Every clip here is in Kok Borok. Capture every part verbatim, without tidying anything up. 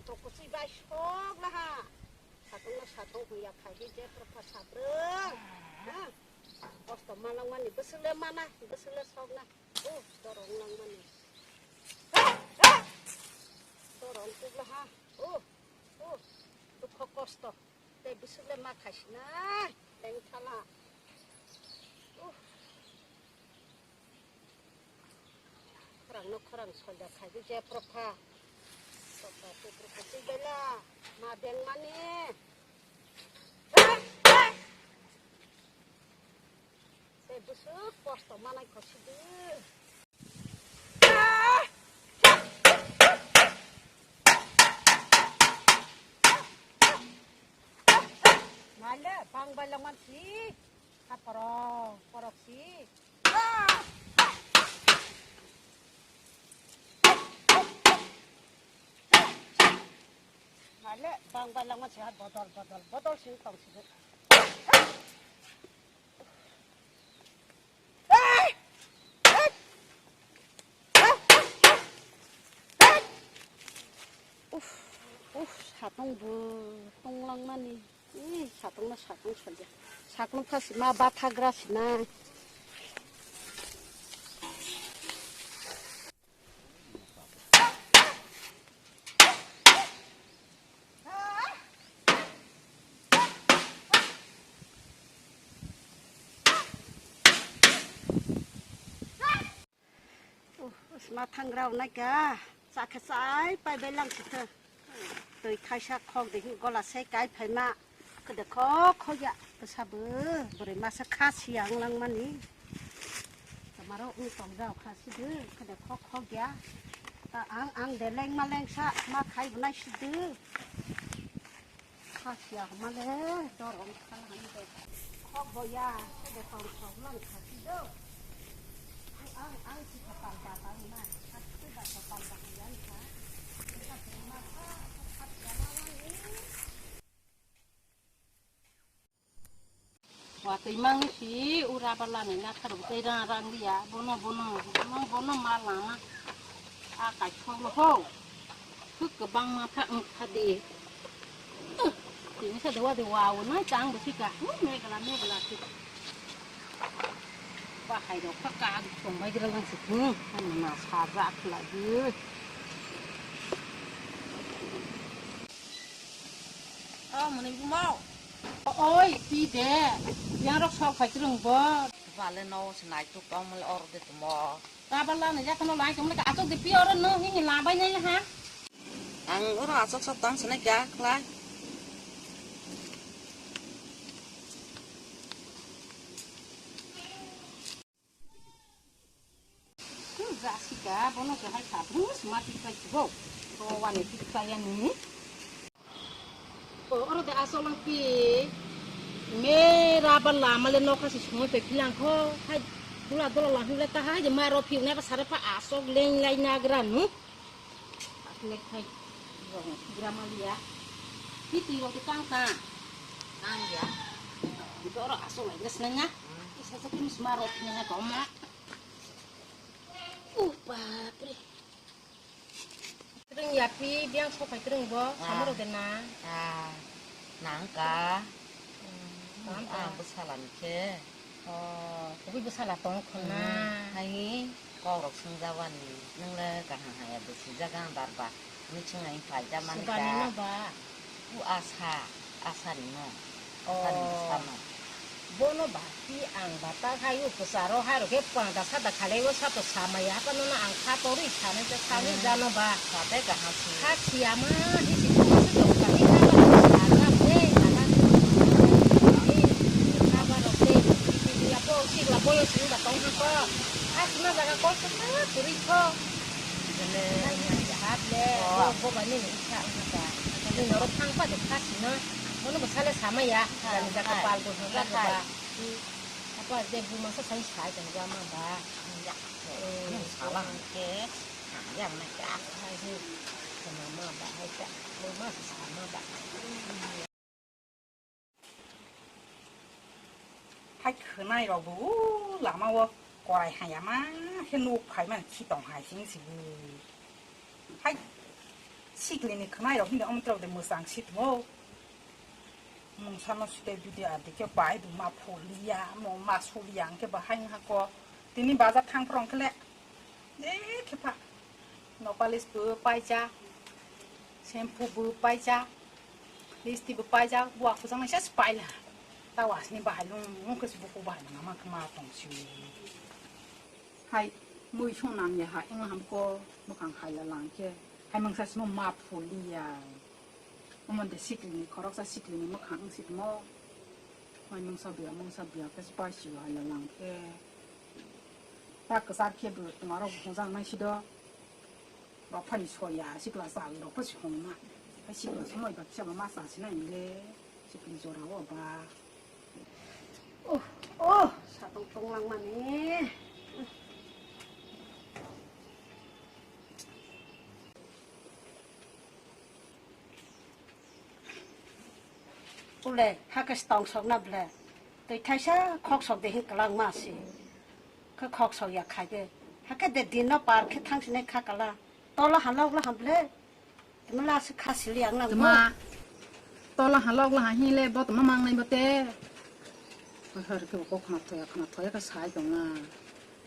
Tokoswi bai sok laha. Satungno satong huya khaidi je propha sabrwng. Ha? Kosto malangmani bwswkle mana, bwswkle sokna. O, dorong langmani. Dorong kuk laha. O, o, dukho kosto. Tei bwswkle ma khaisinai. Tei thala. O. Khorang no khorang solda khaidi je propha. Sokda tu propha si bela ma beng mani. Tei bwswk kosto manai kho sidi. Male bang bai langman si. Kha porok, porok si. Male bang bai langma se bodol, bodol, bodol sing tong sing. Uf, uf, satong bo tong langmani. Ih, satong na satong salya. Satong phasi ma bathagra sinai. Sma thangrao naikha, chakhe chai pai bai lang sitho. Twi thaisa khok de hin gola se kai phaima. Khede khok khok ya, bwsa bo bwrwi masa kha siyang langmani. Tamaro wng tongjao kha sido, khede khok khok ya. Ta ang ang de lengma lengsa ma khai bwnai sido. Kha siya hwnmale, dor ong kha na hwnwi de. Khok bo ya, se de tong khok lang kha si do. Ang, ang, ang si kha pal ba tang na. Kha si ba kha pal ba kha yan kha. Kha si ma kha, kha kha ya ma wan ni. Watwi mangwi si ura balani natharo tei rang rang liya bono bono bono bono ma lama a kaithok no ho. Khuk kwbangma kha wngkha di. Tini sa dewa dewa o nai chang bo sika. Megla megla si. Bahai rok kha ka song bai gira lang si. Hmm, na sa ja khla di. O mwnwi bumao. Oi, twi de. Yang rok sok phai kwrwng bo. Bale no se nai tuk tong mole or de tumo. Rubber lani jak no lai tong mole ka atok de pi oro no hi hi labai nai ha. Ang oro asok sok tong se nai kya khlai. Jasika, bono khe hai kha, bus ma tikpai sibo. Ro wani tikpai ani. O, oro de asol ang pi. Me rubber lama le nokha si sumoi pe philang kho. Hai dula dula lang le ta hai je ma ro phi na ba sare pa asok leng lai na gra nu. Asle khai. Ro gra ma liya. Pi ti ro ti kang kang. Kang ya. Oro asol lai gra sneng na. Isa sa kim sma ro phi na ko ma. Oh, bapre. Kreng yapi biang sokai kreng bo, ah, samaro de na. Ah, nangka. Hmm, ah, bwsala ni khe. Oh, kubui bwsala tong khon na. Hmm, hai kok rok swngjabani, nwngle kaham haya de sijak ang darba. Ni chwng ai paijak mani. Subani ka. No ba. U asa, asani no. Oh. Asani bwsano. Bono ba, ti ang ba ta khai u kwcharo hai rok khe pangda sada khalai o sato samaya hapa no ang kha torwi sanai ta sanai jano ba. Sate kaham si. Kha siyama hi si tong se tong kani kha ba sa ga de aga. Kha ba rok de. Ti ti ya po sikla boyo sing ba tong ha ko. Kha sima jaga kol sa sa turi ko. Jene. Hai hi si hat le. Oh. Bo bo ba ni ni kha ang ha ta. Ni norok thang pa de kha sino. Bono bwsale samaya. Jani jaka pal bo hwnla kha. Apa je buma sa sai sai kan ba ma ba. Ya. Eh, sala ke. Ya na ka. Hai je. Sama ma ba hai ka. Buma sama ba. Hai khwnai rok bo lama o korai haya ma khe nuk phai man khi tong hai sing si. Hai Sikli ni khwnai rok hindi omtrok de mwsang sitmo. Mungsa no site video adi ke bai du ma phuliya, mo ma suliya ang ke bahai ha ko. Tini bazar thang prong kele. Eh, khe pha. No polish bo paija. Shampoo bo paija. Lipstick bo paija. Bua khujang naisa paila. Ta wasni bahai lung, lung khe buku bahai na ma khe ma tong si. Hai, mui song nang ya ha, eng ham ko, mwkhang hai la lang khe. Hai mangsa simo ma phuliya. Omo de sikli ni, khoroksa sikli ni mwkhang sitmo. Hai mungsa biya, mungsa biya khe spicy hai la lang khe. Ta kwchar khe bo tuma rok hojak nai si do. Rok phani soya, sikla chawi rok pho si hongma. Hai sikla somoi ba kisa ba ma sa sinai le. Sikli jora o ba. Oh, oh, satong tong lang mani. Ule, hake stong sok na ble. Twi thaisa khok sok de hin kwlangma si. Khe khok sok ya khai de. Hake de din no par khe thang sinai kha kala. Tola ha lok la ham ble. Tma la se kha sili ang nang. Tma. Tola ha lok la ha hin le bo tma mang nai bo te. Har ke ko khna thoya khna thoya ka sai dong na.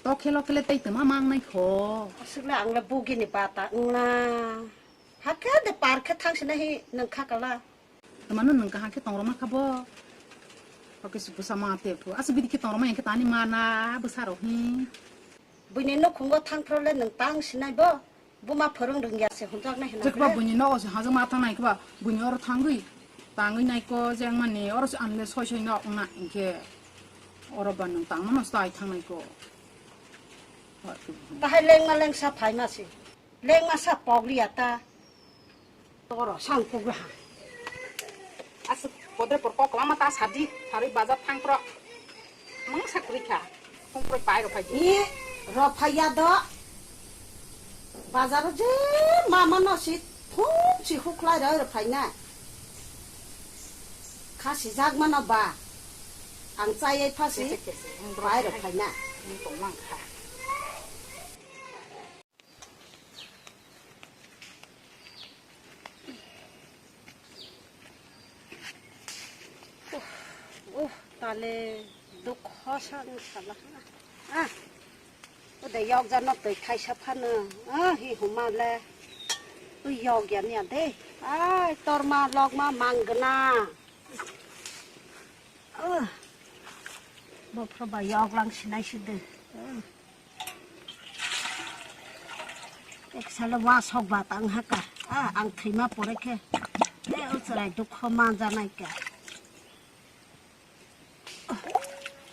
To khelo kele tei tma mang nai kho. Asuk le ang le bugi ni bata ang na. Hake de par khe thang sinai hi nang kha kala. Tama no nung kaham khe tong rwma kha bo. Oke si bwsa ma te phu. Asa bidi khe tong rwma yang khe tani ma na bwsa rok hi. Buini nukhungo thang phro le nung tang sinai bo. Buma phwrwng rwngya se hunjak nai hwnna. Jekba buini nogo se hajak ma thang nai khe ba buini oro thangwi tangwi nai ko jeng mani oro se anle soi soi nok na hinkhe oro ba nung tang mano sai thang nai ko. Tahai lengma lengsa phai ma si. Lengma sa pokliya ta. Toro sang pokla ha. Asuk podre por kok lama ta sadi, sari bazar thang pro. Mang sakri kha. Kung pro pai ro phai. Ni ro phai ya do. Bazar je mama no si thum si huklai ro ro phai na. Kha si jak mano ba. Ang chai ai pha si. Kese, kese. Pai ro phai na. Ni tong mang kha. Uh, uh, tale dukho sa ni sala. Ah, ude yok jano twi thaisa phano. Ah, hi huma le. Ui yok ya ni ade. Ai, torma lokma mangna. Ah, bophro ba yok lang sinai si de. Ah. Ek sala wa sok ba tang haka. Ah, ang thwima pore khe. Eh, o chwrai dukho ma janai ka. Ah,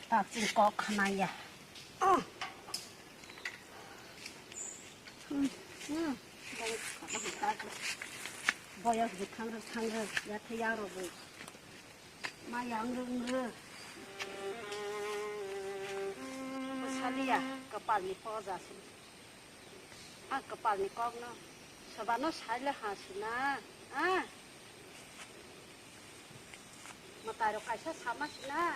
ta ching kok khna ya. Ah. Hmm, hmm. Boyok je thang rok thang rok, ya thai ya rok bo. Ma yang rung rung. Saliya, kapal ni poja si. A kapal ni kok no. Soba no sai le ha si na. Ah. Matai rok kaisa sama si na.